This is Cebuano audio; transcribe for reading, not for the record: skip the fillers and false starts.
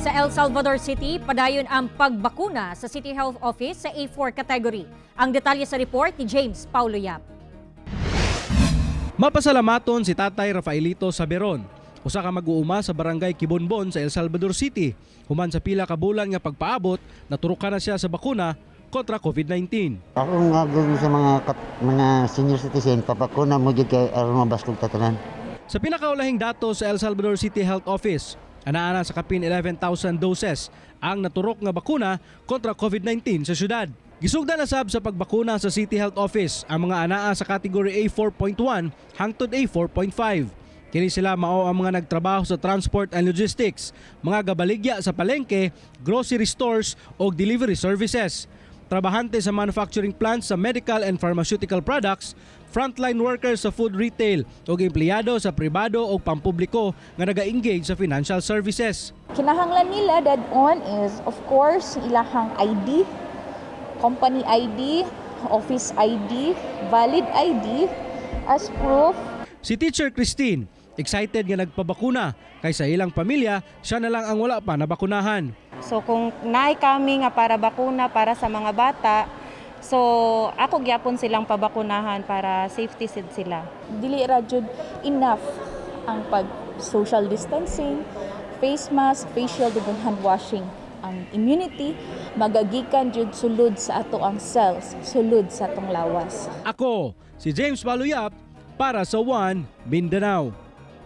Sa El Salvador City, padayon ang pagbakuna sa City Health Office sa A4 category. Ang detalye sa report ni James Paulo Yap. Mapasalamaton si Tatay Rafaelito Saberon, usa ka mag-uuma sa Barangay Kibonbon sa El Salvador City. Human sa pila ka bulan nga pagpaabot, naturukan na siya sa bakuna kontra COVID-19. Ako nga gawin sa mga senior citizen, papakuna mo jud kay aron mabaskog tatanan. Sa pinakaulahing datos sa El Salvador City Health Office, ana-ana sa kapin 11,000 doses ang naturok nga bakuna kontra COVID-19 sa syudad. Gisugdan na sab sa pagbakuna sa City Health Office ang mga anaa sa category A4.1 hangtod A4.5. Kini sila mao ang mga nagtrabaho sa transport and logistics, mga gabaligya sa palengke, grocery stores o delivery services, trabahante sa manufacturing plants sa medical and pharmaceutical products, frontline workers sa food retail ug empleyado sa pribado o pampubliko nga naga-engage sa financial services. Kinahanglan nila dad-on is, of course, ilahang ID, company ID, office ID, valid ID as proof. Si Teacher Christine, excited nga nagpabakuna kay sa ilang pamilya, siya na lang ang wala pa nabakunahan. So kung naay kami nga para bakuna para sa mga bata, so ako gyapon silang pabakunahan para safety sad sila. Dili ra jud enough ang pag social distancing, face mask, face shield ug hand washing. Ang immunity magagikan jud sulod sa ato ang cells, sulod sa atong lawas. Ako, si James Baluyap para sa One Mindanao.